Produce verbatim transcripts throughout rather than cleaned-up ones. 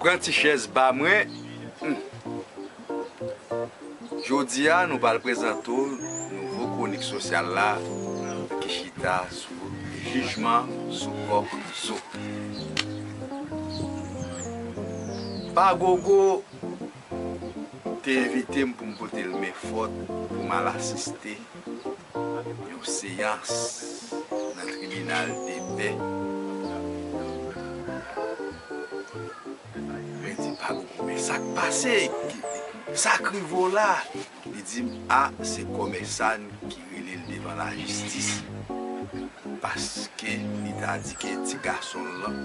Pran ti chèz ba mwen. Hmm. Jodi a, nou pral prezante w nouvo kwonik sosyal la ki chita sou jijman sou kòk zo. Pa Gogo te envite m pou m pote l men fòt pou m al asiste yon seyans nan tribinal de pè. Mwen di, "Pa Gogo, men sa k pase? Sa k rive w la?" Li di m, "A, se kòmèsan ki rele l devan lajistis, paske li ta di ke ti gason l lan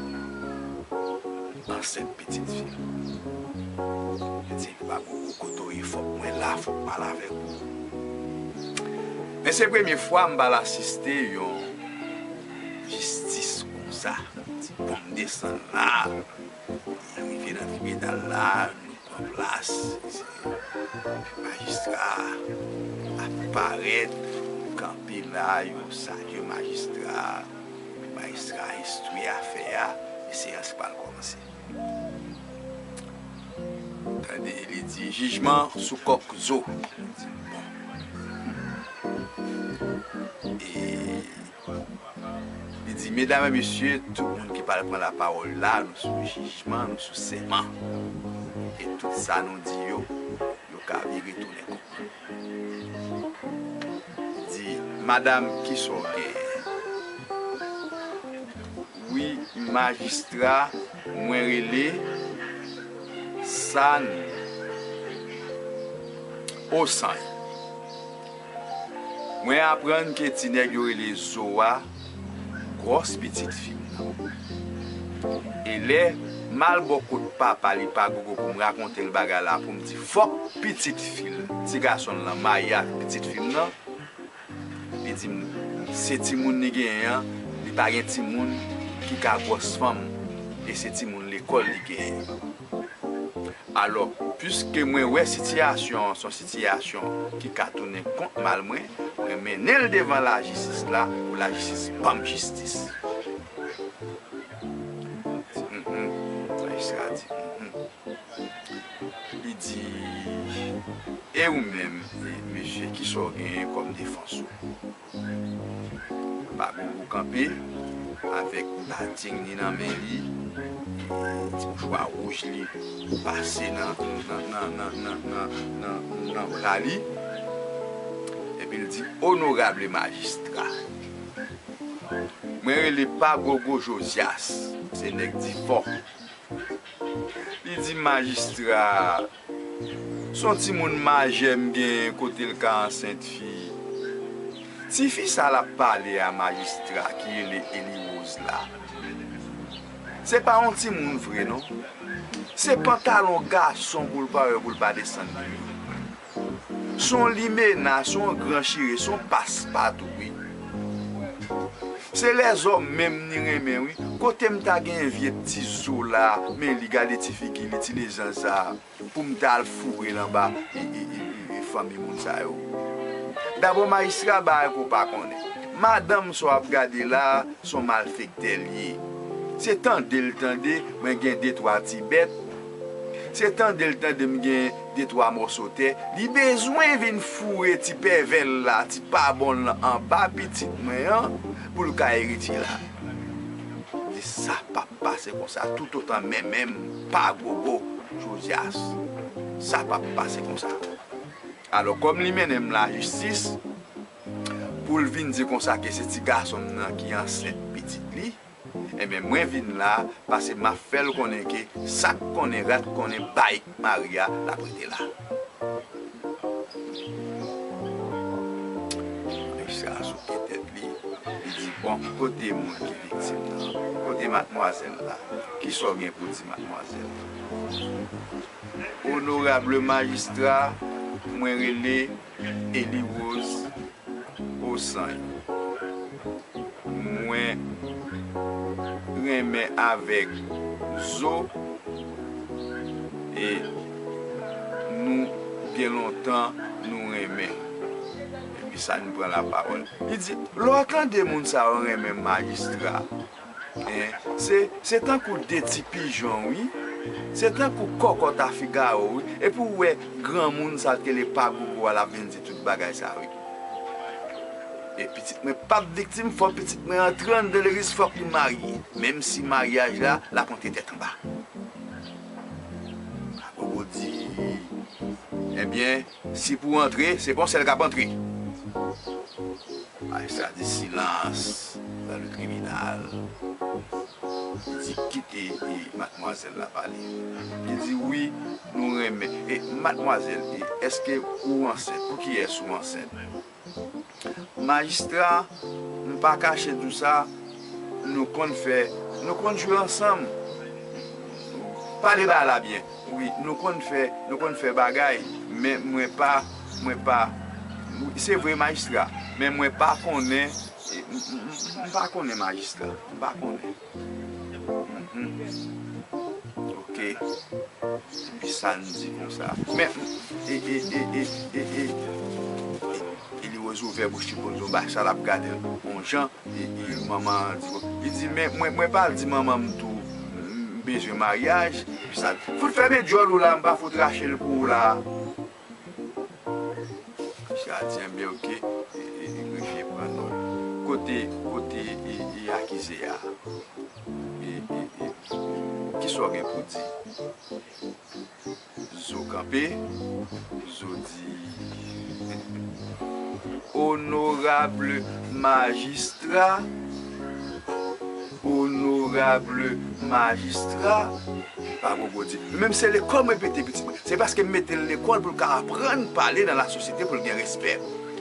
ansent pitit fi l." Li di, "Pa Gogo, kote w ye? Fòk mwen la, fòk m pale avèk ou." Men se premye fwa m pral asiste yon jistis konsa. Bon, m desann la, rive nan tribinal la, nou pran plas. Majistra ap parèt, kanpe la, yo salye majistra. Majistra enstwi afè a, e seyans pral kòmanse. Tande, li di, "Jijman sou kòk zo." Bon. E li di, "Medam e mesye, tout moun ki pral pran lapawòl la, nou sou jijman, nou sou sèman. E tout sa nou di yo, yo ka vire tounen kont nou." Li di, "Madanm, kisa w genyen?" "Wi, majistra, mwen rele San Osany. Mwen aprann ke ti nèg yo rele Zo a gwòs pitit fi m nan. E lè m al bò kot papa li, Pa Gogo, pou m rakonte l bagay la, pou m di fòk pitit fi l, ti gason l lan, marye ak pitit fi m nan, li di m se timoun li genyen an, li pa gen timoun ki ka gwòs fanm, e se timoun lekòl li genyen." Alò, piske mwen wè sitiyasyon an se yon sitiyasyon ki ka tounen kont mal mwen, mwen mennen l devan lajistis la pou lajistis ban m jistis. Mhm. Majistra di, mhm. Li di, "E ou menm, e, mesye, kisa w genyen kòm defans ou?" Pa Gogo kanpe avèk badyeng li nan men li, e, ti mouchwa wouj li pase nan, nan, nan bra li. Epi l di, "Onorab majistra, mwen rele Pa Gogo Josias, se nèg Difò." Li di, "Majistra, se yon timoun majè m genyen kote l ka ansent fi." Tifi sa l ap pale a, majistra, ki rele Eli Rose la, se pa yon timoun vre non. Se pantalon gason pou l pa wè pou l pa desann li. Se yon limena, se yon gran chire, se yon paspatou wi. Se lèzòm menm li renmen wi. Kote m ta gen vye ti zo la, men li gade ti figi li, ti lezan sa, pou m ta al foure l anba e, e, e, e, e fanmi moun sa yo. Dabò majistra, bagay ke w pa konnen. Madanm sa w ap gade la, se yon malfektè l ye. Se tande l tande, mwen gen de twa ti bèt. Se tande l tande m gen de twa mòso tè. Li bezwen vin foure ti pèvè l la, ti pa bon l lan anba pitit mwen an, pou l ka eritye la. Li di sa p ap pase konsa, toutotan men menm Pa Gogo Josias. Sa p ap pase konsa. Alò, kòm li mennen m lajistis, pou l vin di konsa ke se ti gason m nan ki ansent pitit li, enben, mwen vin la, paske m ap fè l konnen ke sa k konnen rat konnen bay mari a, l ap rete la. Majistra a souke tèt li, li di, "Bon, kote moun ki viktim nan? Kote madmwazèl la? Kisa w gen pou di, madmwazèl?" "Onorab majistra, mwen rele Eli Rose Osany. Mwen renmen avèk Zo e nou gen lontan nou renmen." Epi San pran lapawòl. Li di, "Lè w tande moun sa yo renmen majistra, en, se, se tankou de ti pijon, wi. Se tankou kòkòt a Figawo, wi. Epi w wè granmoun sa l te le pa gogo a, l ap vin di tout bagay sa, wi. E pitit mwen p ap viktim, fò pitit mwen antre anndan legliz, fòk li marye. Menm si maryaj la, l ap antre tèt anba. Gogo di, ebyen, si pou antre, se pa yon sèl k ap antre. Majistra di, silence dans le tribunal. Li di, kite, e, madmwazèl la pale. Li di, wi, nou renmen. E, madmwazèl, e, èske ou ansent? Pou kiyès ou ansent? Majistra, m pa kache di w sa, nou konn fè, nou konn jwe ansanm. Pale bagay la byen. Wi, nou konn fè, nou konn fè bagay, men mwen pa, mwen pa, wi, se vre, majistra, men mwen pa konnen, e, m, m, m, m pa konnen, majistra, m pa konnen. Mhm. Ok. Epi sa n di konsa. Men, e, e, e, e, e, e, e, e li rezouvè bouch li pou l di yon bagay, sa l ap gade l yon jan, e, e, manman an di, li di, men mwen, mwen pa di manman m tou, m bezwen maryaj, epi sa, fout fèmen djòl ou la, m pa fout rache l pou ou la. Misye a di, enben, ok, e, e, e, grefye pran nòt. Kote, kote, e, e, akize a? E, e, e, kisa w gen pou di? Zo kanpe, Zo di, onorab majistra, onorab majistra, pa Gogo di. Menm se lekòl mwen mete pitit mwen. Se paske m mete l lekòl pou l ka aprann pale nan lasosyete, pou l gen respè.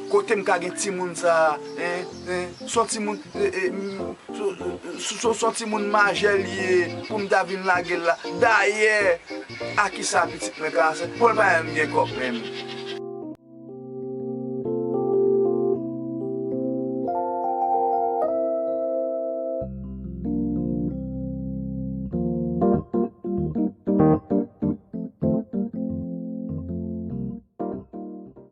Kote m ka gen timoun sa a, en, en, s on timoun, e, e, m, s on, s on, s on timoun majè l ye pou m ta vin lage l la. Dayè, a kisa pitit mwen ka ansent? Bon, l pa janm gen kòb menm.